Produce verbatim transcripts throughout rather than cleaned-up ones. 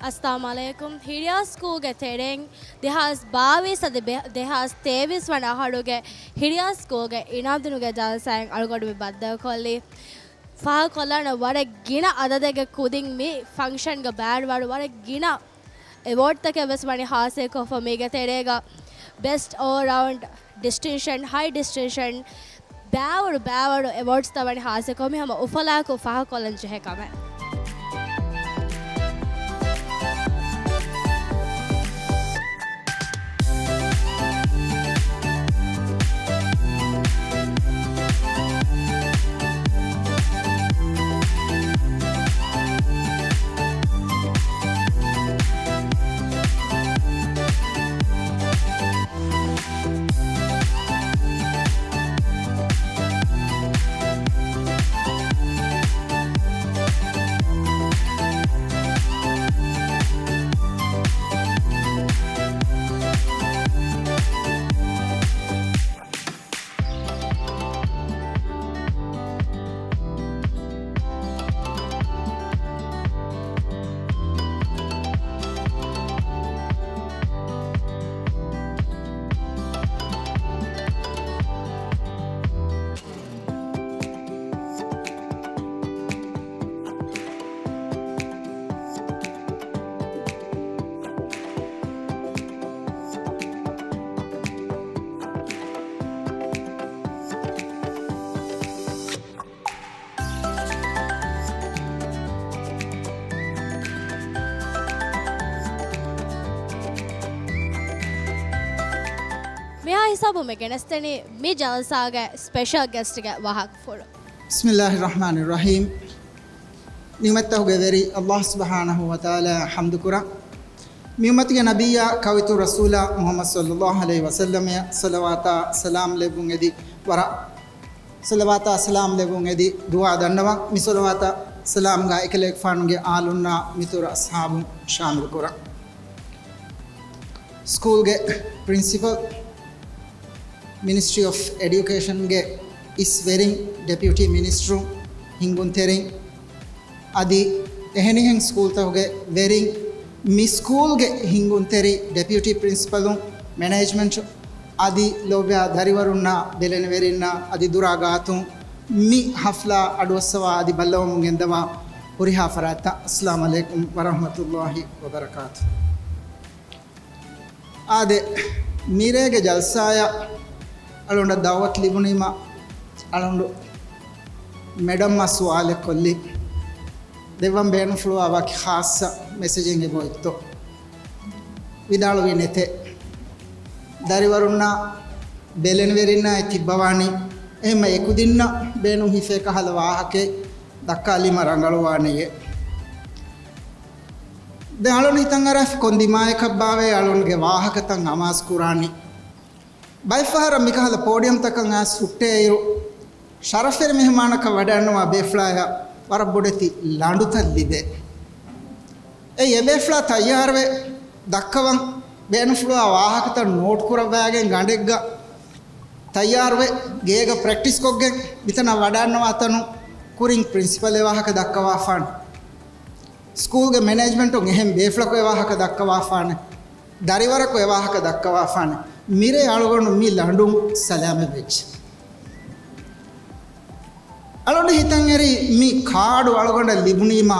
އައްސަލާމު ޢަލައިކުމް. ހިރިޔާ ސްކޫލްގެ ތެރެއިން ދެހާސް ބާވީސް އަދި ބެ-، ދެހާސް ތޭވީސް ވަނަ އަހަރުގެ ހިރިޔާ ސްކޫލްގެ އިނާމްދިނުގެ ޖަލްސާއިން އަޅުގަނޑު މި ބައްދަލުކޮށްލީ. ފާހަގަކޮށްލާނެ ވަރަށް ގިނަ އަދަދެއްގެ ކުދިން މި ފަންކްޝަންގަ ބައިވެރިވާ ވަރަށް ގިނަ އެވޯޑްތަކެއް ވެސް ވަނީ ހާސިލްކޮށްފަ. މީގެ ތެރޭގަ ބެސްޓް އޯލް ރައުންޑް ޑިސްޓިންޝަން، ހައި ޑިސްޓިންޝަން، ބައިވަރު ބައިވަރު އެވޯޑްސްތައް ވަނީ ހާސިލްކޮށް، މި ހަމަ އުފަލާއެކު ފާހަގަކޮށްލަން ޖެހޭ ކަމެއް. މިހާ ހިސާބުން މި ގެނެސްދެނީ މި ޖަލްސާގެ ސްޕެޝަލް ގެސްޓްގެ ވާހަކަފުޅު. ބިސްމިއްލާހި ރަޙްމާނި ރަޙީމް. ނިޢުމަތްތަކުގެ ވެރި އައްލާހު ސުބްޙާނަހޫ ވަތަޢާލާ ޙަމްދުކުރަން. މި އުއްމަތުގެ ނަބިއްޔާ ކައުއިތުރު ރަސޫލާ މުޙައްމަދު ޞައްލައްލާހު ޢަލައިހި ވަސައްލަމަށް ޞަލަވާތާ ސަލާމް ލެއްވުން އެދި ވަރަށް، ޞަލަވާތާ ސަލާމް ލެއްވުން އެދި ދުޢާ ދަންނަވަން. މި ޞަލަވާތާ ސަލާމްގަ އެކަލޭގެފާނުގެ އާލުންނާ މިތުރު އަޞްޙާބުން ޝާމިލުކުރަން. ސްކޫލްގެ ޕްރިންސިޕަލް، މިނިސްޓްރީ އޮފް އެޑިއުކޭޝަންގެ އިސް ވެރިން، ޑެޕިއުޓީ މިނިސްޓަރުން، ހިންގުންތެރިން، އަދި އެހެނިހެން ސްކޫލްތަކުގެ ވެރިން، މި ސްކޫލްގެ ހިންގުންތެރި ޑެޕިއުޓީ ޕްރިންސިޕަލުން، މެނޭޖްމަންޓް އަދި ލޯބިވާ ދަރިވަރުންނާ ބެލެނިވެރިންނާ އަދި ދުރާ ގާތުން މި ޙަފްލާ އަޑުއައްސަވާ އަދި ބައްލަވަމުން ގެންދަވާ ހުރިހާ ފަރާތްތައް، އައްސަލާމު ޢަލައިކުމް ވަރަޙްމަތުﷲި ވަބަރަކާތު. އާދެ، މިރޭގެ ޖަލްސާއަށް އަޅުގަނޑަށް ދަޢުވަތު ލިބުނީމަ، އަޅުގަނޑު މެޑަމްއާ ސުވާލެއް ކޮށްލި. ދެއްވަން ބޭނުންފުޅުވާ ވަކި ޚާއްޞަ މެސެޖެއް އެބައޮތްތޯ؟ ވިދާޅުވީ ނެތޭ. ދަރިވަރުންނާ ބެލެނިވެރިންނާ ތިއްބަވާނީ އެހެންމަ އެކުދިންނަށް ބޭނުން ހިފޭ ކަހަލަ ވާހަކައެއް ދައްކާލީމަ ރަނގަޅުވާނެޔޭ. ދެން އަޅުން ހިތަށް އަރާފި ކޮން ދިމާޔަކަށްބާވޭ އަޅުންގެ ވާހަކަތައް އަމާޒު ކުރާނީ. ބައެއްފަހަރަށް މިކަހަލަ ޕޯޑިއަމްތަކަށް އައިސް ހުއްޓޭއިރު، ޝަރަފްވެރި މެހެމާނަކަށް ވަޑައިގަންނަވާ ބޭފުޅާޔަށް ވަރަށް ބޮޑެތި ލަނޑުތައް ލިބޭ. އެއީ އެބޭފުޅާ ތައްޔާރުވެ ދައްކަވަން ބޭނުންފުޅުވާ ވާހަކަތައް ނޯޓް ކުރައްވާގެން ގަނޑެއްގަ ތައްޔާރުވެ ގޭގަ ޕްރެކްޓިސްކޮށްގެން މިތަނަށް ވަޑައިގަންނަވާ ތަނުން ކުރިން ޕްރިންސިޕަލް އެ ވާހަކަ ދައްކަވާފާނެ. ސްކޫލްގެ މެނޭޖްމަންޓުން އެހެން ބޭފުޅަކު އެ ވާހަކަ ދައްކަވާފާނެ. ދަރިވަރަކު އެ ވާހަކަ ދައްކަވާފާނެ. މިރޭ އަޅުގަނޑު މި ލަނޑުން ސަލާމަތް ވެއްޖެ. އަޅުގަނޑު ހިތަށް އެރި މި ކާޑު އަޅުގަނޑަށް ލިބުނީމާ،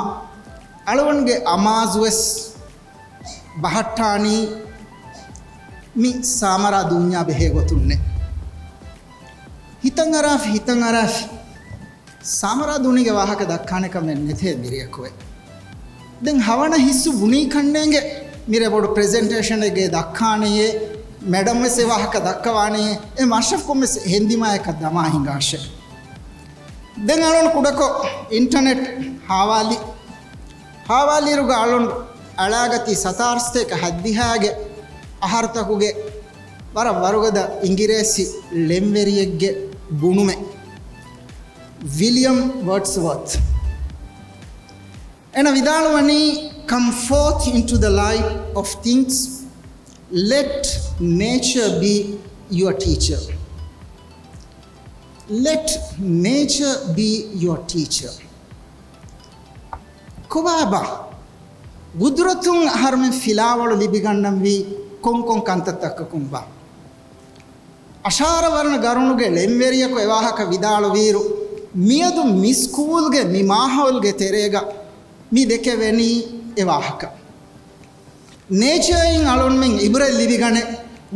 އަޅުގަނޑުގެ އަމާޒުވެސް ބަހައްޓާނީ މި ސާމަރާ ދޫންޏާ ބެހޭ ގޮތުންނޭ. ހިތަށް އަރާފި، ހިތަށް އަރާފި. ސާމަރާ ދޫނީގެ ވާހަކަ ދައްކާނެ ކަމެއް ނެތޭ މިރެއަކުވެ. ދެން ހަވަނަ ހިއްސު ބުނީ ކަންނޭނގެ މިރޭ ބޮޑު ޕްރެޒެންޓޭޝަނެއްގެ ދައްކާނެޔޭ، މެޑަމް ވެސް އެ ވާހަކަ ދައްކަވާނެޔޭ، އެ މަޝްރަފްކޮށް ވެސް ހެންދިމާޔަކަށް ދަމާ ހިނގާށޭ. ދެން އަޅުން ކުޑަކޮށް އިންޓަނެޓް ހާވާލި، ހާވާލިއިރުގަ އަޅުން އަޅާގަތީ ސަތާރަ ސަތޭކަ ހައްދިހާގެ އަހަރުތަކުގެ ވަރަށް ވަރުގަދަ އިނގިރޭސި ޅެންވެރިއެއްގެ ބުނުމެއް. ވިލިއަމް ވަޑްސްވާތް. އޭނަ ވިދާޅުވަނީ، "Come forth into the light of things. Let nature be your teacher. Let nature be your teacher." ކޮބާބާ؟ ގުދުރަތުން އަހަރުމެން ފިލާވަޅު ލިބިގަންނަންވީ ކޮންކޮން ކަންތައްތަކަކުންބާ؟ އަށާރަ ވަރަނަ ގަރުނުގެ ޅެންވެރިޔަކު އެވާހަކަ ވިދާޅުވިއިރު، މިއަދު މި ސްކޫލްގެ މި މާހައުލްގެ ތެރޭގަ މި ދެކެވެނީ އެވާހަކަ. ނޭޗަރއިން އަޅުންމެން އިބްރަތް ލިބިގަނެ،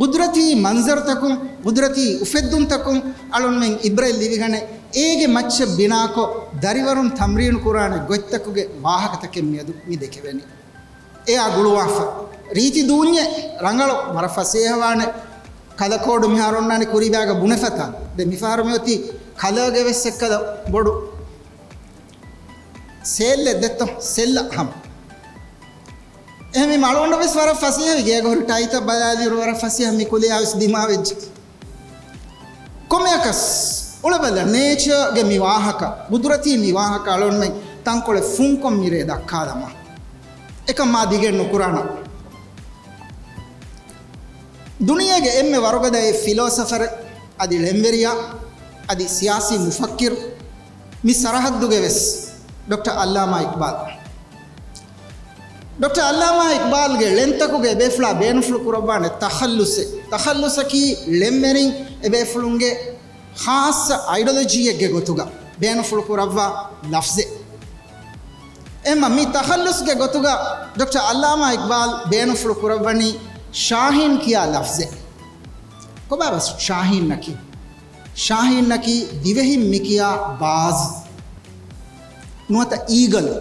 ގުދުރަތީ މަންޒަރުތަކުން، ގުދުރަތީ އުފެއްދުންތަކުން އަޅުންމެން އިބްރަތް ލިބިގަނެ، އޭގެ މައްޗަށް ބިނާކޮށް، ދަރިވަރުން ތަމްރީނު ކުރާނެ ގޮތްތަކުގެ ވާހަކަތަކެއް މިއަދު މި ދެކެވެނީ. އެއާ ގުޅުވާފަ. ރީތި ދޫންޏެއް ރަނގަޅު، ވަރަށް ފަސޭހަވާނެ. ކަލަކޯޑު މިހާރު އޮންނާނެ ކުރީބާގަ ބުނެފަތާ. ދެ މިފަހަރު މިއޮތީ ކަލަގެ ވެސް އެއްކަލަ ބޮޑު ސޭލްއެއް ދެއްތޯ، ސެއްލަ ހަމަ. އެހެން މި މަޅުގަނޑު ވެސް ވަރަށް ފަސޭހަވި، ގޭގަ ހުރި ޓައިތައް ބަލާލިއިރު ވަރަށް ފަސޭހަ މި ކުލިޔާ ވެސް ދިމާވެއްޖެ. ކޮންމެއަކަސް އުޅެބަލަ، ނޭޗަރގެ މި ވާހަކަ، ގުދުރަތީ މި ވާހަކަ އަޅުންމެން ތަންކޮޅެއް ފުންކޮށް މިރޭ ދައްކާލަމާ. އެކަމާ ދިގެއް ނުކުރާނަ. ދުނިޔޭގެ އެންމެ ވަރުގަދަ އެއް ފިލޯސަފަރެއް، އަދި ޅެންވެރިޔާ، އަދި ސިޔާސީ މުފައްކިރު، މި ސަރަހައްދުގެ ވެސް ޑޮކްޓަރ އައްލާމާ އިޤްބާލް. ޑޮކްޓަރ އައްލާމާ އިޤްބާލްގެ ޅެންތަކުގެ އެބޭފުޅާ ބޭނުންފުޅު ކުރައްވާނެ ތަޚައްލުޞެއް. ތަޚައްލުޞަކީ ޅެންވެރިން އެބޭފުޅުންގެ ޚާއްޞަ އައިޑޮލޮޖީއެއްގެ ގޮތުގަ ބޭނުންފުޅު ކުރައްވާ ލަފްޒެއް. އެހެންމަ މި ތަޚައްލުޞްގެ ގޮތުގަ ޑޮކްޓަރ އައްލާމާ އިޤްބާލް ބޭނުންފުޅު ކުރައްވަނީ ޝާހީން ކިޔާ ލަފްޒެއް. ކޮބާވެސް ޝާހީންއަކީ؟ ޝާހީންއަކީ ދިވެހިން މިކިޔާ ބާޒް ނުވަތަ އީގަލް.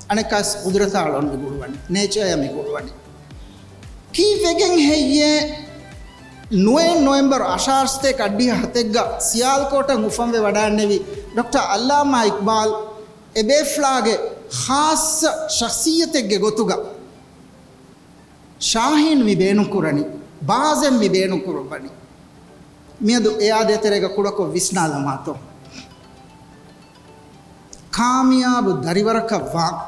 އަނެއްކާސް ގުދުރަތާ އަޅުން މި ގުޅުވަނީ، ނޭޗަރޔާ މި ގުޅުވަނީ. ކީއްވެގެން ހެއްޔޭ ނުވައެއް ނޮވެމްބަރު އަށާރަ ސަތޭކަ އަށްޑިހަ ހަތެއްގަ ސިޔާލްކޯޓަށް އުފަންވެ ވަޑައިންނެވި ޑޮކްޓަރ އައްލާމާ އިޤްބާލް އެބޭފުޅާގެ ޚާއްޞަ ޝަޚްޞިއްޔަތެއްގެ ގޮތުގަ ޝާހީން މި ބޭނުންކުރަނީ، ބާޒެއް މި ބޭނުންކުރައްވަނީ. މިއަދު އެއާ ދޭތެރޭގަ ކުޑަކޮށް ވިސްނާލަމާތޯ. ކާމިޔާބު ދަރިވަރަކަށްވާން،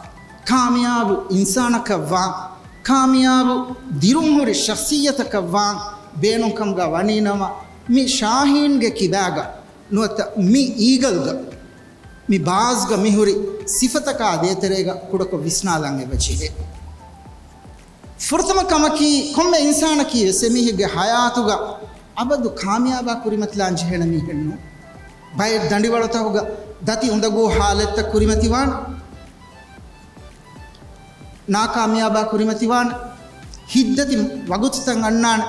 ކާމިޔާބު އިންސާނަކަށްވާން، ކާމިޔާބު ދިރުންހުރި ޝަޚްޞިއްޔަތަކަށްވާން ބޭނުންކަމުގަ ވަނީނަމަ، މި ޝާހީންގެ ކިބާގަ ނުވަތަ މި އީގަލްގަ، މި ބާޒްގަ މިހުރި ސިފަތަކާ ދޭތެރޭގަ ކުޑަކޮށް ވިސްނާލަން އެބަޖެހޭ. ފުރަތަމަ ކަމަކީ، ކޮންމެ އިންސާނަކީ ވެސް އެމީހެއްގެ ހަޔާތުގަ އަބަދު ކާމިޔާބާ ކުރިމަތިލާން ޖެހޭނެ މީހެއްނޫން. ބައެއް ދަނޑިވަޅުތަކުގަ ދަތި އުނދަގޫ ހާލަތްތައް ކުރިމަތިވާނެ. ނާކާމިޔާބާ ކުރިމަތިވާނެ. ހިތްދަތި ވަގުތުތައް އަންނާނެ.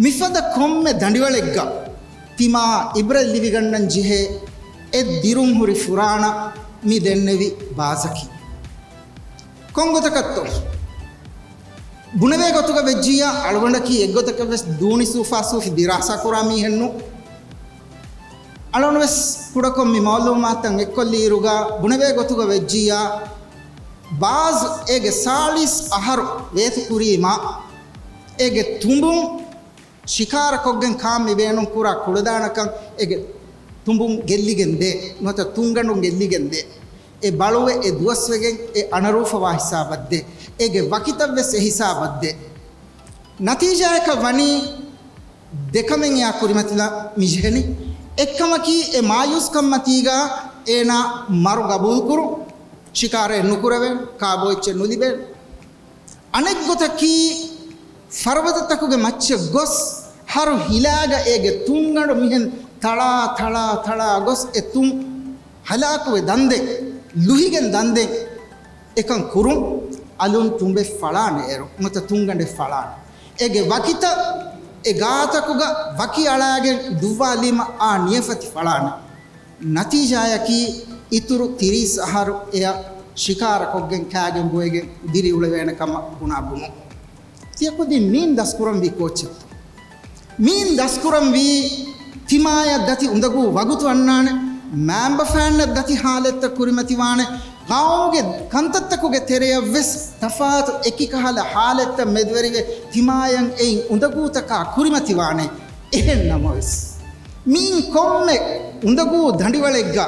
މިފަދަ ކޮންމެ ދަނޑިވަޅެއްގަ ތިމާ އިބްރަތް ލިބިގަންނަން ޖެހޭ އެއް ދިރުންހުރި ފުރާނަ މި ދެންނެވި ބާޒަކީ. ކޮންގޮތަކަށްތޯ؟ ބުނެވޭ ގޮތުގަ ވެއްޖިއްޔާ، އަޅުގަނޑަކީ އެއްގޮތަކަށް ވެސް ދޫނި ސޫފާސޫފި ދިރާސާ ކުރާ މީހެއްނޫ. އަޅުން ވެސް ކުޑަކޮށް މި މައުލޫމާތުތައް އެއްކޮށްލިއިރުގަ ބުނެވޭ ގޮތުގަ ވެއްޖިއްޔާ، ބާޒް އޭގެ ސާޅީސް އަހަރު ވޭތުކުރީމާ، އޭގެ ތުނބުން ޝިކާރަކޮށްގެން ކާން މި ބޭނުންކުރާ ކުޅަދާނަކަން އޭގެ ތުނބުން ގެއްލިގެން ދޭ، ނުވަތަ ތުންގަނޑުން ގެއްލިގެން ދޭ. އެ ބަޅުވެ އެ ދުވަސްވެގެން އެ އަނަރޫފަވާ ހިސާބަށްދޭ. އޭގެ ވަކިތައްވެސް އެ ހިސާބަށްދޭ. ނަތީޖާއަކަށް ވަނީ ދެކަމެއް އެއާ ކުރިމަތިލާ މިޖެހެނީ. އެއްކަމަކީ އެ މާޔޫސްކަންމަތީގަ އޭނާ މަރު ގަބޫލުކުރުން، ޝިކާރައެއް ނުކުރެވޭން، ކާބޯ އެއްޗެއް ނުލިބޭން. އަނެއްގޮތަކީ، ފަރުބަދަތަކުގެ މައްޗަށް ގޮސް، ހަރު ހިލާގަ އޭގެ ތުންގަނޑު މިހެން ތަޅާ، ތަޅާ، ތަޅާ ގޮސް، އެ ތުން ހަލާކުވެ ދަންދެން، ލުހިގެން ދަންދެން، އެކަން ކުރުން، އަލުން ތުނބެއް ފަޅާނެ އޭރު، ނުވަތަ ތުންގަނޑެއް ފަޅާނެ. އޭގެ ވަކިތައް އެ ގާތަކުގަ ވަކި އަޅާގެން ދުއްވާލީމަ އާ ނިޔަފަތި ފަޅާނެ. ނަތީޖާއަކީ، އިތުރު ތިރީސް އަހަރު އެއަށް ޝިކާރަކޮށްގެން ކާގެން ބޮއެގެން ދިރިއުޅެވޭނެ ކަމަށް ބުނާ ބުނުން. ތިޔަ ކުދިން މީން ދަސްކުރަންވީ ކޯއްޗެއްތޯ؟ މީން ދަސްކުރަންވީ ތިމާޔަށް ދަތި އުނދަގޫ ވަގުތު އަންނާނެ، މާންބަފައިންނަށް ދަތި ހާލަތްތައް ކުރިމަތިވާނެ، ގައުމުގެ ކަންތައްތަކުގެ ތެރެޔަށްވެސް ތަފާތު އެކިކަހަލަ ހާލަތްތައް މެދުވެރިވެ، ތިމާޔަށް އެއިން އުނދަގޫތަކާ ކުރިމަތިވާނެ. އެހެން ނަމަވެސް، މީން ކޮންމެ އުނދަގޫ ދަނޑިވަޅެއްގަ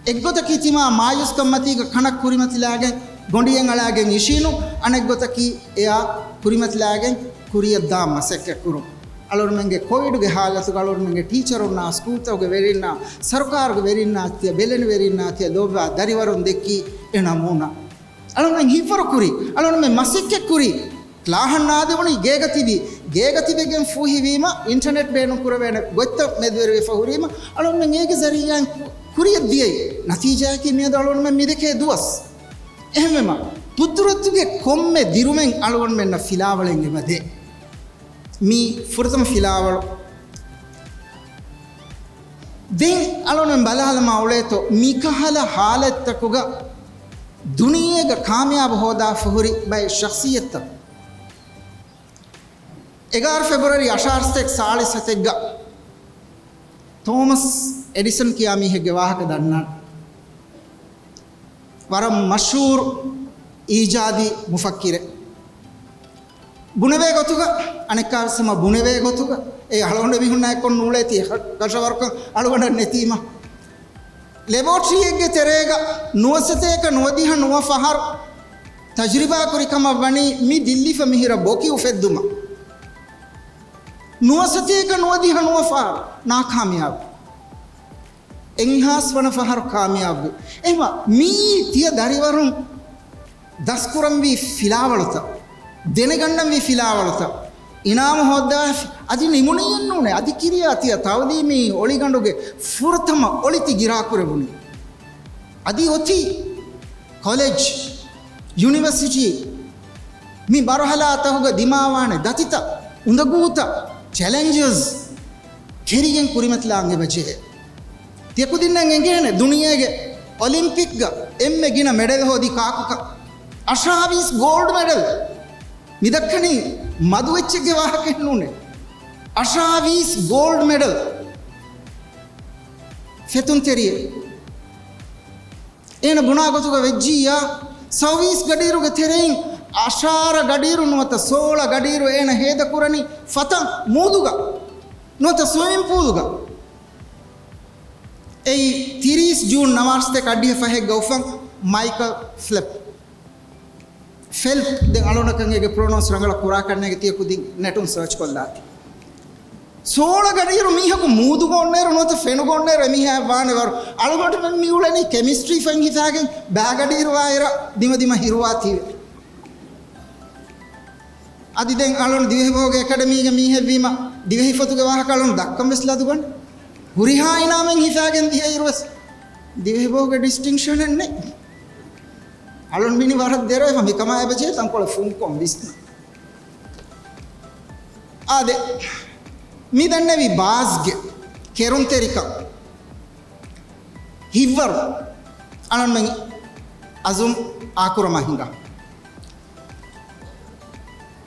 އެއްގޮތަކީ ތިމާ މާޔޫސްކަންމަތީގަ ކަނަށް ކުރިމަތިލާގެން ގޮނޑިއެއް އަޅާގެން އިށީނު، އަނެއްގޮތަކީ އެއާ ކުރިމަތިލާގެން ކުރިޔަށްދާން މަސައްކަތްކުރުން. އަޅުގަނޑުމެންގެ ކޮވިޑުގެ ހާލަތުގަ އަޅުގަނޑުމެންގެ ޓީޗަރުންނާ، ސްކޫލްތަކުގެ ވެރިންނާ، ސަރުކާރުގެ ވެރިންނާ ތިޔަ ބެލެނިވެރިންނާ ތިޔަ ލޯބިވާ ދަރިވަރުން ދެއްކީ އެ ނަމޫނާ. އަޅުންމެން ހިތްވަރު ކުރީ، އަޅުންމެން މަސައްކަތް ކުރީ، ކްލާހަށް ނާދެވުނީ ގޭގަ ތިބީ، ގޭގަ ތިބެގެން ފޫހިވީމަ، އިންޓަރނެޓް ބޭނުން ކުރެވޭނެ ގޮތްތައް މެދުވެރިވެފަ ހުރީމަ، އަޅުންމެން އޭގެ ޒަރީއާއިން ކު-، ކުރިއަށް ދިޔައީ. ނަތީޖާއަކީ މިއަދު އަޅުންމެން މިދެކޭ ދުވަސް. އެހެންވީމަ، ޤުދުރަތުގެ ކޮންމެ ދިރުމެއް އަޅުގަނޑުމެންނަށް ފިލާވަޅެއް އެބަދޭ. މީ ފުރަތަމަ ފިލާވަޅު. ދެން އަޅުން ބަލާލަމާ އުޅޭތޯ، މިކަހަލަ ހާލަތްތަކުގަ ދުނިޔޭގަ ކާމިޔާބު ހޯދާފަ ހުރި ބައެއް ޝަޚްޞިއްޔަތުތައް. އެގާރަ ފެބްރުއަރީ އަށާރަ ސަތޭކަ ސާޅީސް ހަތެއްގަ ތޯމަސް އެޑިސަން ކިޔާ މީހެއްގެ ވާހަކަ ދަންނާނެ. ވަރަށް މަޝްހޫރު އީޖާދީ މުފައްކިރެއް. ބުނެވޭ ގޮތުގަ، އަނެއްކާވެސް ހަމަ ބުނެވޭ ގޮތުގަ، އެ އަޅުގަނޑު މީހުންނާ އެއްކޮށް ނޫޅޭތީ ކަށަވަރުކަން އަޅުގަނޑަށް ނެތީމަ. ލެބޯޓްރީއެއްގެ ތެރޭގަ ނުވަސަތޭކަ ނުވަދިހަ ނުވަ ފަހަރު ތަޖުރިބާ ކުރި ކަމަށް ވަނީ މި ދިއްލިފަ މިހިރަ ބޮކި އުފެއްދުމަށް. ނުވަސަތޭކަ ނުވަދިހަ ނުވަ ފަހަރު ނާކާމިޔާބު. އެއްހާސް ވަނަ ފަހަރު ކާމިޔާބުވި. އެހެންވީމަ މިއީ ތިޔަ ދަރިވަރުން ދަސްކުރަންވީ ފިލާވަޅުތައް، ދެނެގަންނަންވީ ފިލާވަޅުތައް، އިނާމު ހޯއްދާފި، އަދި ނިމުނީއެއްނޫނޭ. އަދި ކިރިޔާ ތިޔަ ތައުލީމީ އޮޅިގަނޑުގެ ފުރަތަމަ އޮޅި ތި ގިރާކުރެވުނީ. އަދި އޮތީ ކޮލެޖް، ޔުނިވަރސިޓީ، މި މަރުހަލާތަކުގަ ދިމާވާނެ ދަތިތައް، އުނދަގޫތައް، ޗެލެންޖަސް ކެރިގެން ކުރިމަތިލާން އެބަ ޖެހޭ. ތިޔަ ކުދިންނަށް އެނގޭނެ ދުނިޔޭގެ އޮލިމްޕިކްގަ އެންމެ ގިނަ މެޑަލް ހޯދީ ކާކުކަން. އަށާވީސް ގޯލްޑް މެޑަލް. މި ދައްކަނީ މަދު އެއްޗެއްގެ ވާހަކައެއް ނޫނޭ. އަށާވީސް ގޯލްޑް މެޑަލް. ފެތުންތެރިއެއް. އޭނަ ބުނާ ގޮތުގަ ވެއްޖިއްޔާ، ސައުވީސް ގަޑިއިރުގެ ތެރެއިން އަށާރަ ގަޑިއިރު ނުވަތަ ސޯޅަ ގަޑިއިރު އޭނަ ހޭދަކުރަނީ ފަތަން މޫދުގަ ނުވަތަ ސްވިމިން ޕޫލުގަ. އެއީ ތިރީސް ޖޫން ނަވާރަ ސަތޭކަ އަށްޑިހަ ފަހެއްގަ އުފަން މައިކަލް ފްލެޕް. ފެލްޕް، ދެން އަޅުނަކަށް އޭގެ ޕްރޮނައުންސް ރަނގަޅަށް ކުރާކަށް ނޭނގެ ތިޔަ ކުދިން ނެޓުން ސަރޗް ކޮށްލާތި. ސޯޅަ ގަޑިއިރު މީހަކު މޫދުގަ އޮންނައިރު ނުވަތަ ފެނުގަ އޮންނައިރު އެމީހާ ވާނެ ވަރު. އަޅުގަނޑުމެން މި އުޅެނީ ކެމިސްޓްރީ ފަން ހިފާގެން ބާގަޑިއިރު ވާއިރަށް ދިމަދިމަ ހިރުވާތީވެ. އަދި ދެން އަޅުން ދިވެހިބަހުގެ އެކަޑަމީގެ މީހެއްވީމަ، ދިވެހި ފޮތުގެ ވާހަކަ އަޅުން ދައްކަން ވެސް ލަދުގަން. ހުރިހާ އިނާމެއް ހިފާގެން ދިޔައިރު ވެސް ދިވެހިބަހުގެ ޑިސްޓިންކްޝަނެއް ނެތް. އަޅުން މިނި ވަރަށް ދެރަވެފަ މިކަމާ އެބަޖެހޭ ތަންކޮޅެއް ފުންކޮށް ވިސްނަ. އާދެ، މި ދަންނެވި ބާޒްގެ ކެރުންތެރިކަން ހިތްވަރު އަޅަންމެން އަޒުމް އާކުރަމާ ހިނގާ.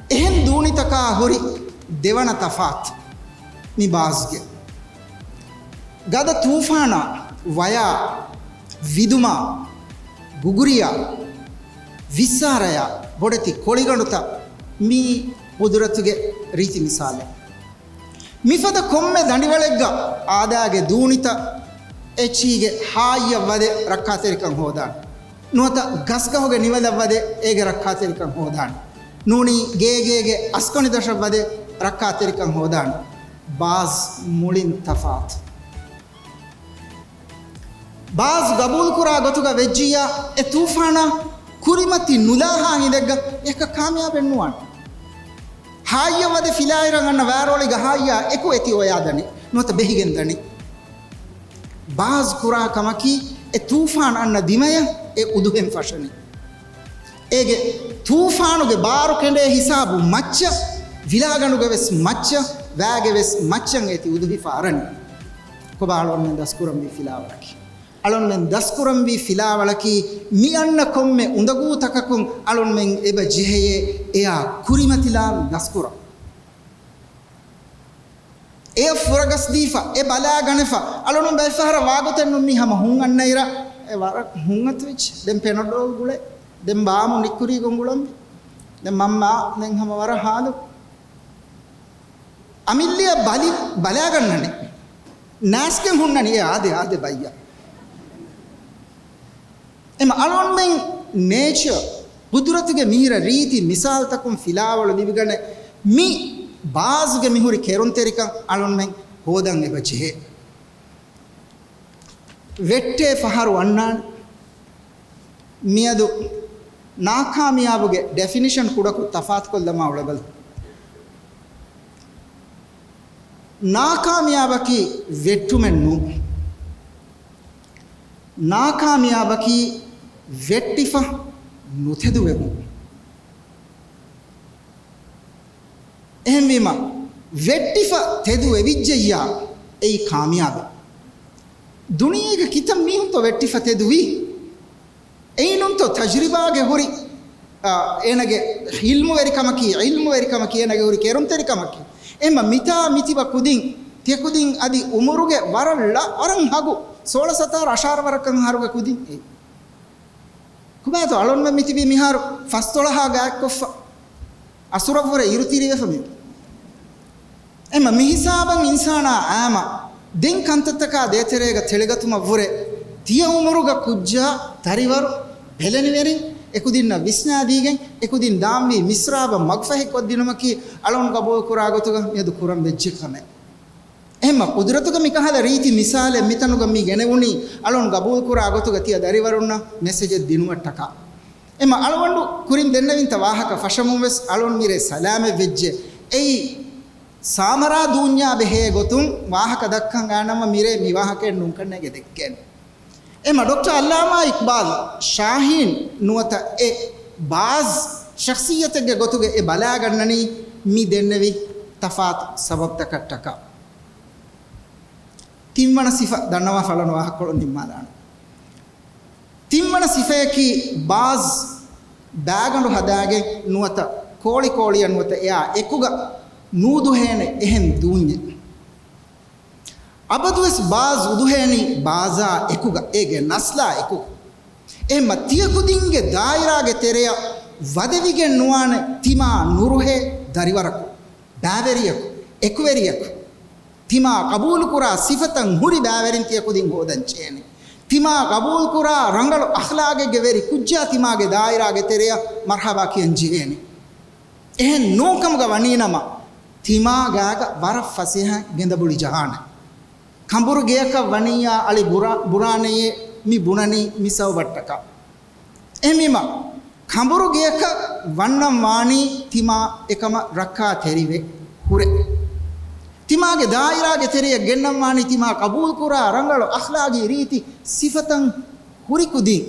އެހެން ދޫނިތަކާ ހުރި ދެވަނަ ތަފާތު މި ބާޒްގެ. ގަދަ ތޫފާނާ، ވަޔާ، ވިދުމާ، ގުގުރިޔާ، ވިއްސާރަޔާ، ބޮޑެތި ކޮޅިގަނޑުތައް މީ ޤުދުރަތުގެ ރީތި މިސާލެއް. މިފަދަ ކޮންމެ ދަނޑިވަޅެއްގަ އާދައިގެ ދޫނިތައް އެއްޗިހިގެ ހާއްޔަށް ވަދެ ރައްކާތެރިކަން ހޯދާނެ. ނުވަތަ ގަސްގަހުގެ ނިވަލަށް ވަދެ އޭގެ ރައްކާތެރިކަން ހޯދާނެ. ނޫނީ ގޭގޭގެ އަސްކޮނިދޮށަށް ވަދެ ރައްކާތެރިކަން ހޯދާނެ. ބާޒް މުޅިން ތަފާތު. ބާޒް ގަބޫލުކުރާ ގޮތުގަ ވެއްޖިއްޔާ، އެ ތޫފާނާ ކުރިމަތި ނުލާހާ ހިނދެއްގަ އެކަ ކާމިޔާބެއް ނުވާނެ. ހާއްޔަށް ވަދެ ފިލާއިރަށް އަންނަ ވާރޯޅިގަ ހާއްޔާ އެކު އެތި އޮޔާ ދަނީ، ނުވަތަ ބެހިގެން ދަނީ. ބާޒް ކުރާ ކަމަކީ، އެ ތޫފާން އަންނަ ދިމަޔަށް އެ އުދުހެން ފަށަނީ. އޭގެ ތޫފާނުގެ ބާރު ކެނޑޭ ހިސާބު މައްޗަށް، ވިލާގަނޑުގެ ވެސް މައްޗަށް، ވާގެ ވެސް މައްޗަށް އޭތި އުދުހިފަ އަރަނީ. ކޮބާ އަޅުންމެން ދަސްކުރަންވީ ފިލާވަޅަކީ؟ އަޅުންމެން ދަސްކުރަންވީ ފިލާވަޅަކީ، މި އަންނަ ކޮންމެ އުނދަގޫތަކަކުން އަޅުންމެން އެބަ ޖެހެޔޭ އެއާ ކުރިމަތިލާން ދަސްކުރަން. އެއަށް ފުރަގަސްދީފަ، އެ ބަލާގަނެފަ، އަޅުން ބައެއްފަހަރަށް ވާގޮތެއްނު މީ ހަމަ ހުން އަންނައިރަށް އެ ވަރަށް ހުން އަތުވެއްޖެ. ދެން ޕެނަޑޯލް ގުޅޭ. ދެން ބާމު ނިއްކުރީ ގޮނގުޅަން. ދެން މަންމާ ދެން ހަމަ ވަރަށް ހާލު. އަމިއްލައަށް ބަލި، ބަލާގަންނަނީ. ނާސްގެން ހުންނަނީ އެ އާދެ، އާދެ ބައްޔަށް. އެމަ އަޅުންމެން ނޭޗަ، ޤުދުރަތުގެ މިހިރަ ރީތި މިސާލްތަކުން ފިލާވަޅު ލިބިގަނެ މި ބާޒްގެ މިހުރި ކެރުންތެރިކަން އަޅުންމެން ހޯދަން އެބަ ޖެހޭ. ވެއްޓޭ ފަހަރު އަންނާނެ. މިއަދު ނާކާމިޔާބުގެ ޑެފިނިޝަން ކުޑަކޮށް ތަފާތުކޮށްލަމާ އުޅެބަލަ. ނާކާމިޔާބަކީ ވެއްޓުމެއް ނޫން. ނާކާމިޔާބަކީ ވެއްޓިފަ ނުތެދުވެމުން. އެހެންވީމަ، ވެއްޓިފަ ތެދުވެވިއްޖެއްޔާ، އެއީ ކާމިޔާބެއް. ދުނިޔޭގެ ކިތައް މީހުންތޯ ވެއްޓިފަ ތެދުވީ؟ އެއިނުންތޯ ތަޖުރިބާގެ ހުރި، އާ، އޭނަގެ ޢިލްމުވެރިކަމަކީ، ޢިލްމުވެރިކަމަކީ އޭނަގެ ހުރި ކެރުންތެރިކަމަކީ. އެމަ މިތާ މިތިބަ ކުދިން، ތިޔަކުދިން އަދި އުމުރުގެ ވަރަށް ޅަ-، ވަރަށް ހަގު، ސޯޅަ ސަތާރަ އަށާރަ ވަރަކަށް އަހަރުގެ ކުދިން އެއީ. ކޮބާތޯ އަޅުންމެން މިތިބީ މިހާރު ފަސްދޮޅަހާ ގާތްކޮށްފަ، އަސުރަށްވުރެ އިރު ތިރިވެފަ މި. އެމަ މިހިސާބަށް އިންސާނާ އާމަ ދެން ކަންތައްތަކާ ދޭތެރޭގަ ތެޅިގަތުމަށްވުރެ، ތިޔަ އުމުރުގަ ކުއްޖާ ދަރިވަރު ބެލެނިވެރިން އެކުދިންނަށް ވިސްނާދީގެން، އެކުދިން ދާންވީ މިސްރާބަށް މަގުފަހި ކޮށްދިނުމަކީ އަޅުން ގަބޫލުކުރާ ގޮތުގަ މިއަދު ކުރަން ވެއްޖެ ކަމެއް. އެހެންމަ ޤުދުރަތުގެ މިކަހަލަ ރީތި މިސާލެއް މިތަނުގަ މި ގެނެވުނީ، އަޅުން ގަބޫލުކުރާ ގޮތުގަ ތިޔަ ދަރިވަރުންނަށް މެސެޖެއް ދިނުމަށްޓަކާ. އެމަ އަޅުގަނޑު ކުރިން ދެންނެވިންތަ ވާހަކަ ފަށަމުން ވެސް އަޅުން މިރޭ ސަލާމަތް ވެއްޖެ. އެއީ ސާމަރާ ދޫންޏާ ބެހޭ ގޮތުން ވާހަކަ ދައްކަން އައިނަމަ މިރޭ މި ވާހަކައެއް ނޫންކަންނޭގެ ދެއްކޭނެ. އެމަ ޑޮކްޓަރ އައްލާމާ އިޤްބާލް ޝާހީން ނުވަތަ އެ ބާޒް ޝަޚްޞިއްޔަތެއްގެ ގޮތުގެ އެ ބަލާގަންނަނީ މި ދެންނެވި ތަފާތު ސަބަބްތަކަށްޓަކާ. ތިންވަނަ ސިފަ ދަންނަވާ ފަޅަނު ވާހަކަކޮޅު ނިންމާލާނަން. ތިންވަނަ ސިފަޔަކީ ބާޒް ބާގަނޑު ހަދާގެން ނުވަތަ ކޯޅި ކޯޅިއަށް ނުވަތަ އެއާ އެކުގަ ނޫދުހޭނެ އެހެން ދޫންޏެއް. އަބަދުވެސް ބާޒް އުދުހޭނީ ބާޒާ އެކުގަ، އޭގެ ނަސްލާ އެކު. އެހެންމަ ތިޔަކުދިންގެ ދާއިރާގެ ތެރެއަށް ވަދެވިގެން ނުވާނެ ތިމާ ނުރުހޭ ދަރިވަރަކު، ބައިވެރިޔަކު، އެކުވެރިޔަކު. ތިމާ ޤަބޫލުކުރާ ސިފަތައް ހުރި ބައިވެރިން ތިޔަކުދިން ހޯދަން ޖެހޭނެ. ތިމާ ޤަބޫލުކުރާ ރަނގަޅު އަޚްލާގެއްގެ ވެރި ކުއްޖާ ތިމާގެ ދާއިރާގެ ތެރެއަށް މަރްޙަބާ ކިޔަން ޖެހޭނެ. އެހެން ނޫންކަމުގަ ވަނީނަމަ، ތިމާ ގާގަ ވަރަށް ފަސޭހަ ގެނދަބުޅި ޖަހާނެ. ކަނބުރު ގެޔަކަށް ވަނިއްޔާ އަޅި ބުރާ-، ބުރާނެޔޭ މި ބުނަނީ މި ސަބަބަށްޓަކާ. އެހެންވީމަ، ކަނބުރު ގެޔަކަށް ވަންނަން ވާނީ ތިމާ އެކަމަށް ރައްކާތެރިވެ ހުރެ. ތިމާގެ ދާއިރާގެ ތެރެއަށް ގެންނަން ވާނީ ތިމާ ޤަބޫލުކުރާ ރަނގަޅު އަޚްލާގީ ރީތި ސިފަތައް ހުރި ކުދިން.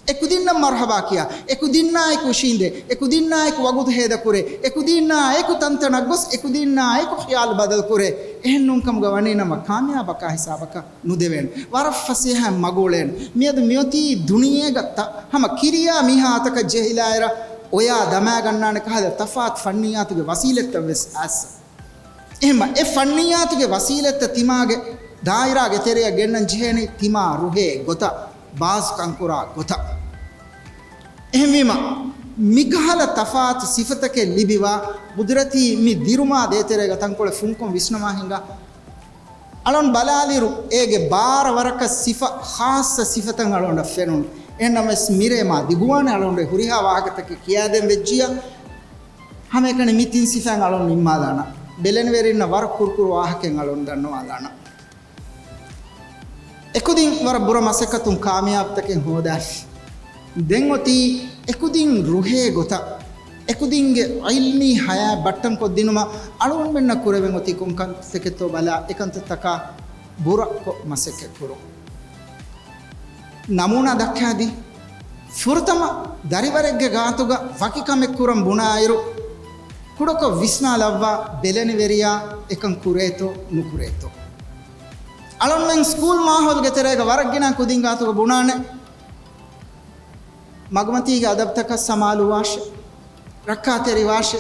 އެކުދިންނަށް މަރްޙަބާ ކިޔާ، އެކުދިންނާއެކު އިށީނދެ، އެކުދިންނާއެކު ވަގުތު ހޭދަކުރޭ، އެކުދިންނާއެކު ތަންތަނަށް ގޮސް، އެކުދިންނާއެކު ޚިޔާލު ބަދަލުކުރޭ. އެހެން ނޫންކަމުގަ ވަނީނަމަ ކާމިޔާބަކާ ހިސާބަކަށް ނުދެވޭނެ. ވަރަށް ފަސޭހައިން މަގު އުޅޭނެ. މިއަދު މިއޮތީ ދުނިޔޭގަ ތަ-، ހަމަ ކިރިޔާ މީހާ އަތަކަށް ޖެހިލާއިރަށް އޮޔާ ދަމާގަންނާނެ ކަހަލަ ތަފާތު ފަންނިއްޔާތުގެ ވަސީލަތްތައް ވެސް އައިސް. އެހެންމަ އެ ފަންނިއްޔާތުގެ ވަސީލަތްތައް ތިމާގެ ދާއިރާގެ ތެރެއަށް ގެންނަން ޖެހޭނީ ތިމާ ރުހޭ ގޮތަށް، ބާޒް ކަންކުރާ ގޮތަށް. އެހެންވީމަ، މިކަހަލަ ތަފާތު ސިފަތަކެއް ލިބިވާ ޤުދުރަތީ މި ދިރުމާ ދޭތެރޭގަ ތަންކޮޅެއް ފުންކޮށް ވިސްނަވާ ހިނގާ. އަޅުން ބަލާލިއިރު، އޭގެ ބާރަ ވަރަކަށް ސިފަ، ޚާއްޞަ ސިފަތައް އަޅުންނަށް ފެނުނު. އެހެންނަމަވެސް މިރޭ މާ ދިގުވާނެ އަޅުންގެ ހުރިހާ ވާހަކަތަކެއް ކިޔާދޭން ވެއްޖިއްޔާ، ހަމައެކަނި މި ތިން ސިފައިން އަޅުން ނިންމާލާނަން. ބެލެނިވެރިންނަށް ވަރަށް ކުރުކުރު ވާހަކައެއް އަޅުން ދަންނަވާލާނަން. އެކުދިން ވަރަށް ބުރަ މަސައްކަތުން ކާމިޔާބުތަކެއް ހޯދާފި. ދެން އޮތީ އެކުދިން ރުހޭ ގޮތަށް، އެކުދިންގެ ޢިލްމީ ޙަޔާތް ބައްޓަން ކޮށްދިނުމަށް އަޅުގަނޑުމެންނަށް ކުރެވެން އޮތީ ކޮން ކަންތަކެއްތޯ ބަލާ، އެކަންތައްތަކާ ބުރަކޮށް މަސައްކަތް ކުރުން. ނަމޫނާ ދައްކާދީ، ފުރަތަމަ ދަރިވަރެއްގެ ގާތުގަ ވަކި ކަމެއް ކުރަން ބުނާއިރު، ކުޑަކޮށް ވިސްނާލައްވާ ބެލެނިވެރިޔާ އެކަން ކުރޭތޯ ނުކުރޭތޯ. އަޅުންމެން ސްކޫލް މާހައުލުގެ ތެރޭގަ ވަރަށް ގިނަ ކުދިން ގާތުގަ ބުނާނެ، މަގުމަތީގެ އަދަބުތަކަށް ސަމާލުވާށެ، ރައްކާތެރިވާށެ،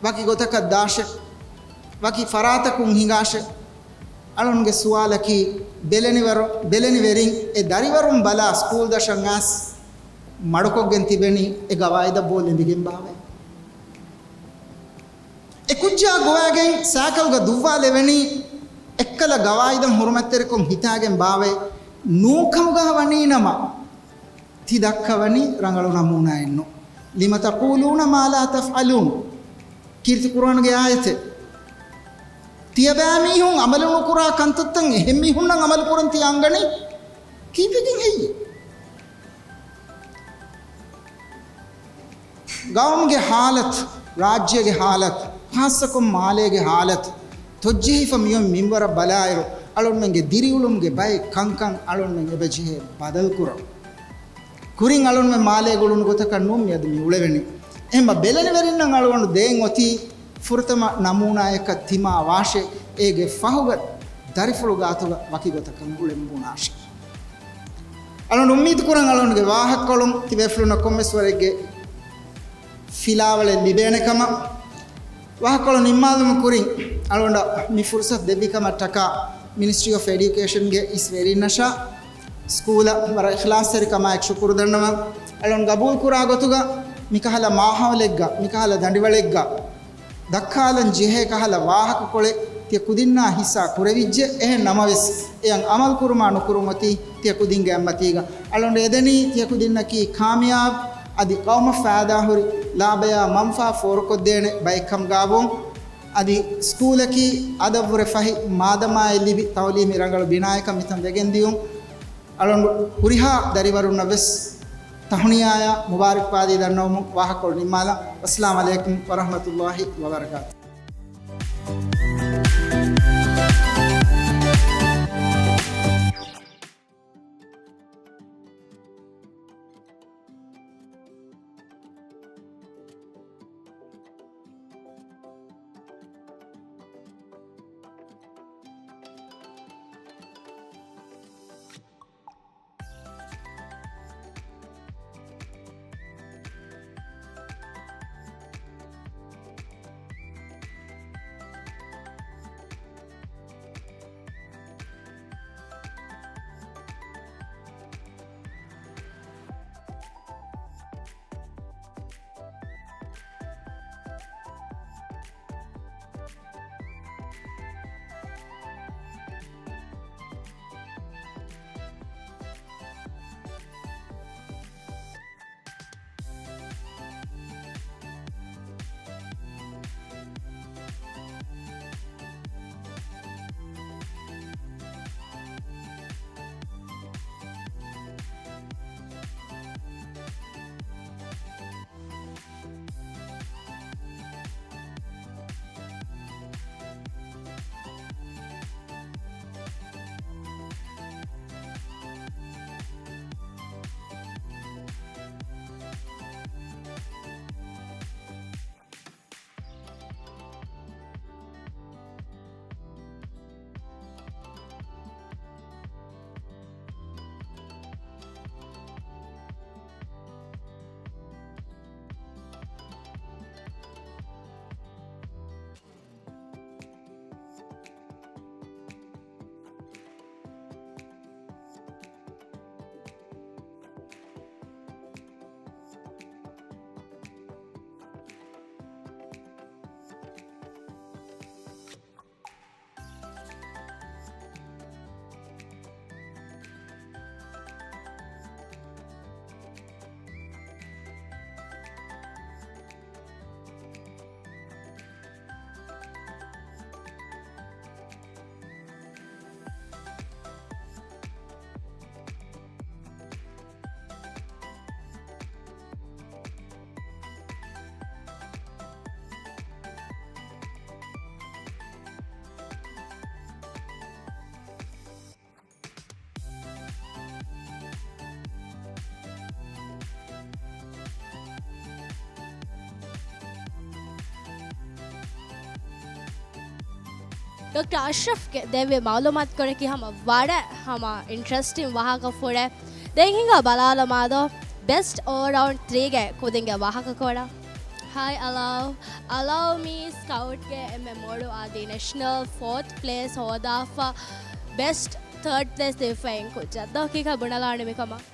ވަކި ގޮތަކަށް ދާށެ، ވަކި ފަރާތަކުން ހިނގާށެ. އަޅުންގެ ސުވާލަކީ، ބެލެނިވަރު-، ބެލެނިވެރިން އެ ދަރިވަރުން ބަލާ ސްކޫލް ދަށަށް އައިސް މަޑުކޮށްގެން ތިބެނީ އެ ގަވާއިދަށް ބޯ ލެނބިގެން ބާވައޭ؟ އެ ކުއްޖާ ގޮވާގެން ސައިކަލްގަ ދުއްވާލެވެނީ އެއްކަލަ ގަވާއިދަށް ހުރުމަތްތެރިކޮށް ހިތާގެން ބާވައޭ؟ ނޫންކަމުގަ ވަނީނަމަ، ތި ދައްކަވަނީ ރަނގަޅު ނަމޫނާއެއްނު. لم تقولون ما لا تفعلون. ކީރިތި ޤުރުއާނުގެ އާޔަތެއް. ތިޔަބައިމީހުން ޢަމަލު ނުކުރާ ކަންތައްތައް އެހެން މީހުންނަށް ޢަމަލު ކުރަން ތި އަންގަނީ ކީއްވެގެން ހެއްޔޭ؟ ގައުމުގެ ހާލަތު، ރާއްޖޭގެ ހާލަތު، ޚާއްޞަކޮށް މާލޭގެ ހާލަތު ތޮއްޖެހިފަ މިއޮތް މިންވަރަށް ބަލާއިރު، އަޅުންމެންގެ ދިރިއުޅުމުގެ ބައެއް ކަންކަން އަޅުންމެން އެބަޖެހޭ ބަދަލުކުރަން. ކުރިން އަޅުންމެން މާލޭގަ އުޅުނު ގޮތަކަށް ނޫން މިއަދު މި އުޅެވެނީ. އެހެންމަ ބެލެނިވެރިންނަށް އަޅުގަނޑު ދޭން އޮތީ ފުރަތަމަ ނަމޫނާއަކަށް ތިމާވާށޭ، އޭގެ ފަހުގަ ދަރިފުޅު ގާތުގަ ވަކި ގޮތަކަށް އުޅެން ބުނާށޭ. އަޅުން އުއްމީދު ކުރަން އަޅުންގެ ވާހަކަކޮޅުން ތިބޭފުޅުންނަށް ކޮންމެސް ވަރެއްގެ ފިލާވަޅެއް ލިބޭނެ ކަމަށް. ވާހަކަކޮޅު ނިންމާލުމުގެ ކުރިން އަޅުގަނޑަށް މި ފުރުސަތު ދެއްވި ކަމަށް ޓަކާ މިނިސްޓްރީ އޮފް އެޑިއުކޭޝަންގެ އިސް ވެރިންނަށާ، ސްކޫލަށް ވަރަށް އިޚްލާޞްތެރިކަމާއެކު ޝުކުރު ދަންނަވަން. އަޅުން ގަބޫލުކުރާ ގޮތުގަ މިކަހަލަ މާހައުލެއްގަ، މިކަހަލަ ދަނޑިވަޅެއްގަ ދައްކާލަން ޖެހޭ ކަހަލަ ވާހަކަކޮޅެއް ތިޔަ ކުދިންނާ ހިއްސާ ކުރެވިއްޖެ. އެހެން ނަމަވެސް، އެއަށް އަމަލު ކުރުމާ ނުކުރުން އޮތީ ތިޔަ ކުދިންގެ އަތްމަތީގަ. އަޅުގަނޑު އެދެނީ ތިޔަ ކުދިންނަކީ ކާމިޔާބު އަދި ޤައުމަށް ފާއިދާހުރި ލާބަޔާ މަންފާ ފޯރުކޮށްދޭނެ ބައެއްކަމުގާވުން. އަދި ސްކޫލަކީ އަދަށްވުރެ ފަހި މާދަމާއެއް ލިބި ތައުލީމީ ރަނގަޅު ބިނާޔަކަށް މިތަން ވެގެންދިޔުން. އަޅުގަނޑު ހުރިހާ ދަރިވަރުންނަށް ވެސް ތަހުނިޔާއާ މުބާރިކްބާދީ ދަންނަވަމުން ވާހަކަކޮޅު ނިންމާލަން. އައްސަލާމު ޢަލައިކުމް ވަރަޙްމަތުﷲ ވަބަރަކާތު. ޑޮކްޓަރ އަޝްރަފްގެ ދެއްވި މަޢުލޫމާތުކޮޅަކީ ހަމަ ވަރަށް ހަމަ އިންޓްރެސްޓިން ވާހަކަފުޅެއް. ދެން ހިނގާ ބަލާލަމާދޯ ބެސްޓް އޯލް ރައުންޑް ތްރީގެ ކުދިންގެ ވާހަކަކޮޅަށް. ހާއި އަލާވް. އަލާވް މީ ސްކައުޓްގެ އެންމެ މޮޅު އަދި ނެޝަނަލް ފޯތް ޕްލޭސް ހޯދާފަ ބެސްޓް ތާޑް ޕްލޭސް ދެވިފައި ކުއްޖަށް ދޯ ކީކޭ ބުނެލާނެ މިކަމަށް؟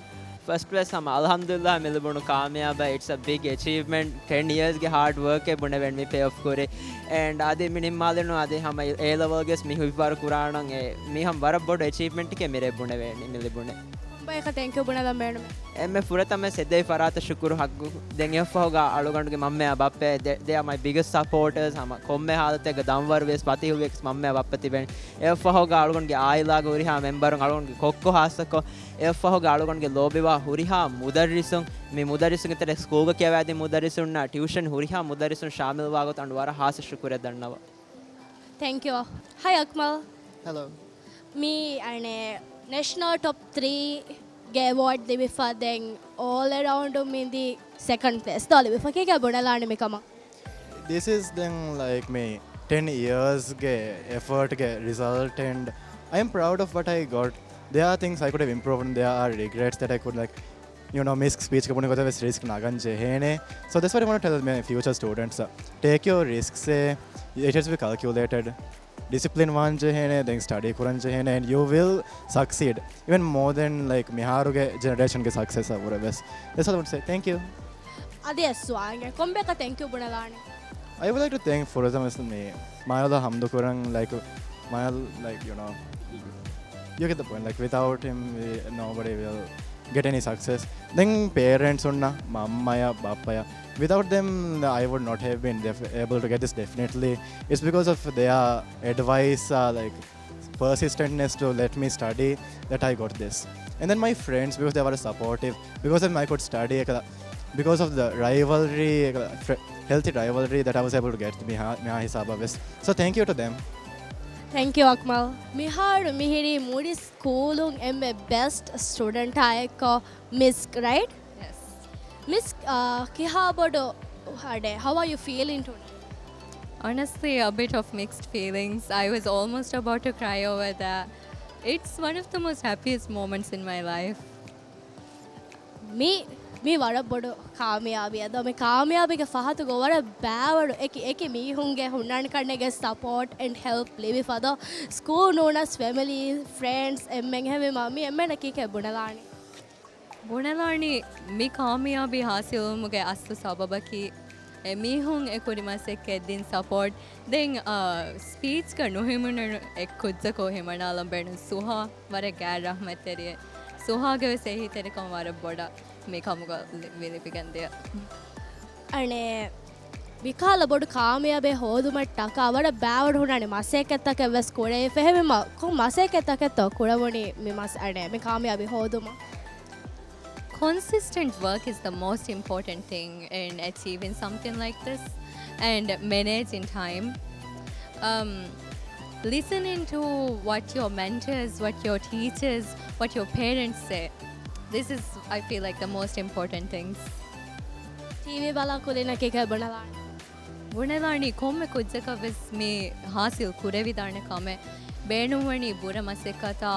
ފަސްޓް ޕްލޭސް ހަމަ އަލްޙަމްދުލިއްލާހް މި ލިބުނު ކާމިޔާބަށް. އިޓްސް އަ ބިގް އެޗީވްމަންޓް. ޓެން އިޔާސްގެ ހާޑް ވަރކެއް ބުނެވެން މި ޕޭ އޮފް ކުރި. އެންޑް އަދި މި ނިންމާލެނު އަދި ހަމަ އޭ ލެވެލްގެސް މި ހިތްވަރު ކުރާނަން އެ މީ ހަމަ ވަރަށް ބޮޑު އެޗީވްމަންޓެކޭ މިރޭ ބުނެވޭނީ މި ލިބުނެ. ބަޔަކަށް ތެންކް ޔޫ ބުނެލަން ބޭނުމޭ. އެންމެ ފުރަތަމަ އެ ސެއްދެވި ފަރާތަށް ޝުކުރު ޙައްޤު. ދެން އެއަށްފަހުގަ އަޅުގަނޑުގެ މަންމައާ ބައްޕަ، they, they are my biggest supporters. ހަމަ ކޮންމެ ހާލަތެއްގަ ދަންވަރު ވިޔަސް ފަތިހުވިޔަސް މަންމައާ ބައްޕަ ތިބެނީ. އެއަށްފަހުގަ އަޅުގަނޑުގެ އާއިލާގެ ހުރިހާ މެމްބަރުން، އަޅުގަނޑުގެ ކޮއްކޮ ޚާއްޞަކޮށް، އެއަށްފަހުގަ އަޅުގަނޑުގެ ލޯބިވާ ހުރިހާ މުދައްރިސުން، މި މުދައްރިސުންގެ ތެރޭ ސްކޫލްގަ ކިޔަވައިދިން މުދައްރިސުންނާ، ޓިއުޝަން ހުރިހާ މުދައްރިސުން ޝާމިލްވާ ގޮތަށް އަޅުގަނޑު ވަރަށް ޚާއްޞަ ޝުކުރެއް ދަންނަވަން. ތެންކް ޔޫ. ހައި އަކްމަލް. ހެލޯ. މި އަނެއް ނޭޝަނަލް ޓޮޕް ތްރީ ގެ އެވޯޑް ލިބިފަ، ދެން އޯލް އެރައުންޑު މިދި ސެކަންޑް ޕްލޭސް ދޯ ލިބިފަ. ކީކޭ ބުނެލާނެ މިކަމަށް؟ ދިސް އިޒް ދެން ލައިކް މި ޓެން އިޔާސްގެ އެފަރޓްގެ ރިޒަލްޓް އެންޑް އައި އެމް ޕްރައުޑް އޮފް ވަޓް އައި ގޮޓް. ދެއާ ތިންގްސް އައި ކުޑް ހެވް އިމްޕްރޫވްޑް އެންޑް ދެއާ އާރް ރިގްރެޓްސް ދެޓް އައި ކުޑް ލައިކް ޔޫ ނޯ މިސް ސްޕީޗްގަ ބުނި ގޮތަށް ވެސް ރިސްކް ނަގަން ޖެހޭނެ. So that's what I want to tell my future students. Take your risks, it has to be calculated. ޑިސިޕްލިން ވާން ޖެހޭނެ، ދެން ސްޓަޑީ ކުރަން ޖެހޭނެ, and you will succeed even more than like މިހާރުގެ ޖެނެރޭޝަންގެ ސަކްސެސް އަށް ވުރެ ވެސް. That's all I want to say. Thank you. އަދި އެއް ސުވާލެއް، ކޮންބަޔަކަށް ތެންކް ޔޫ ބުނެލާނެ؟ I would like to thank ފުރަތަމަ މި މާޔަލް ޙަމްދު ކުރަން، ލައިކް މާޔަލް، like, you know, you get the point. Like, without him, we, nobody will get any success. ދެން ޕޭރެންޓްސުންނަށް، މަންމަޔަށް ބައްޕަޔަށް, without them, I would not have been def- able to get this, definitely. It's because of their advice, uh, like, persistentness to let me study that I got this. And then my friends, because they were supportive, because of them I could study, އެކަލަ because of the rivalry, އެކަލަ fr- healthy rivalry that I was able to get މިހާ މިހާ ހިސާބަށް ވެސް. So thank you to them. ތެންކް ޔޫ އަކްމަލް. މިހާރު މިހިރީ މުޅި ސްކޫލުން އެންމެ ބެސްޓް ސްޓޫޑެންޓާ އެއްކޮށް މިސްކް، ރައިޓް؟ ޔެސް. މިސްކް، އާ، ކިހާ ބޮޑު ހަޑެއް؟ How are you feeling today? Honestly, a bit of mixed feelings. I was almost about to cry over there. It's one of the most happiest moments in my life. މި، މި ވަރަށް ބޮޑު ކާމިޔާބީއެއް ދޯ. މި ކާމިޔާބީގެ ފަހަތުގަ ވަރަށް ބައިވަރު އެކި، އެކި މީހުންގެ ހުންނަން ކަންނޭނގެ ސަޕޯޓް އެންޑް ހެލްޕް ލިބިފަ ދޯ. ސްކޫލް ނޫނަސް ފެމިލީ، ފްރެންޑްސް އެންމެން ހެވީމަ މި އެންމެނަށް ކީކޭ ބުނެލާނީ؟ ބުނެލާނީ މި ކާމިޔާބީ ހާސިލުވުމުގެ އަސްލު ސަބަބަކީ އެ މީހުން އެ ކުރި މަސައްކަތް ދިން ސަޕޯޓް. ދެން، އާ، ސްޕީޗްގަ ނުހިމެނުނު އެއް ކުއްޖަކު ހިމަނާލަން ބޭނުން ސުހާ ވަރަށް ގާތް ރަޙްމަތްތެރިއެއް. ސުހާގެ ވެސް އެހީތެރިކަން ވަރަށް ބޮޑަށް މި ކަމުގަ ލި-، ވިލިފިގެންދިޔަ. އަނެއް މިކަހަލަ ބޮޑު ކާމިޔާބެއް ހޯދުމަށްޓަކާ ވަރަށް ބައިވަރު ހުންނާނެ މަސައްކަތްތަކެއް ވެސް ކުރެވިފަ. އެހެންވީމަ ކޮން މަސައްކަތްތަކެއްތޯ ކުރެވުނީ މި މަސް-، އަނެއް މި ކާމިޔާބީ ހޯދުމަށް؟ Consistent work is the most important thing in achieving something like this and managing time. Um, listening to what your mentors, what your teachers, what your parents say. This is, I feel like, the most important things. ޓީވީ ބަލާ ކުދިންނަކީ ކިހާ ބުނެލާނެ؟ ބުނެލާނީ ކޮންމެ ކުއްޖަކަށް ވެސް މި ހާސިލް ކުރެވިދާނެ ކަމެއް. ބޭނުންވަނީ ބުރަ މަސައްކަތާ،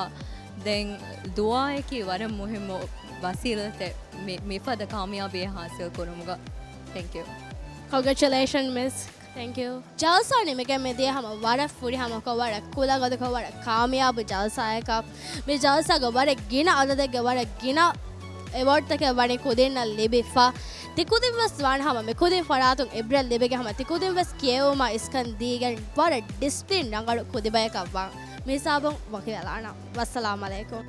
ދެން ދުޢާއަކީ ވަރަށް މުހިއްމު ވަސީލަތެއް މި، މިފަދަ ކާމިޔާބީއެއް ހާސިލް ކުރުމުގަ. ތެންކް ޔޫ. ކޮންގްރެޗުލޭޝަން މިސް. ތެންކް ޔޫ. ޖަލްސާ ނިމިގެން މިދިޔަ ހަމަ ވަރަށް ފުރިހަމަކޮށް، ވަރަށް ކުލަގަދަކޮށް، ވަރަށް ކާމިޔާބު ޖަލްސާއަކަށް. މި ޖަލްސާގަ ވަރަށް ގިނަ އަދަދެއްގެ ވަރަށް ގިނަ އެވޯޑްތަކެއް ވަނީ ކުދިންނަށް ލިބިފަ. ތިކުދިން ވެސް ވާން ހަމަ މިކުދިން ފަރާތުން އިބްރަތް ލިބިގެން ހަމަ ތިކުދިން ވެސް ކިޔެވުމަށް އިސްކަން ދީގެން ވަރަށް ޑިސިޕްލިން ރަނގަޅު ކުދި ބަޔަކަށް ވާން. މި ހިސާބުން ވަކިވެލާނަން. ވައްސަލާމް އަލައިކުމް.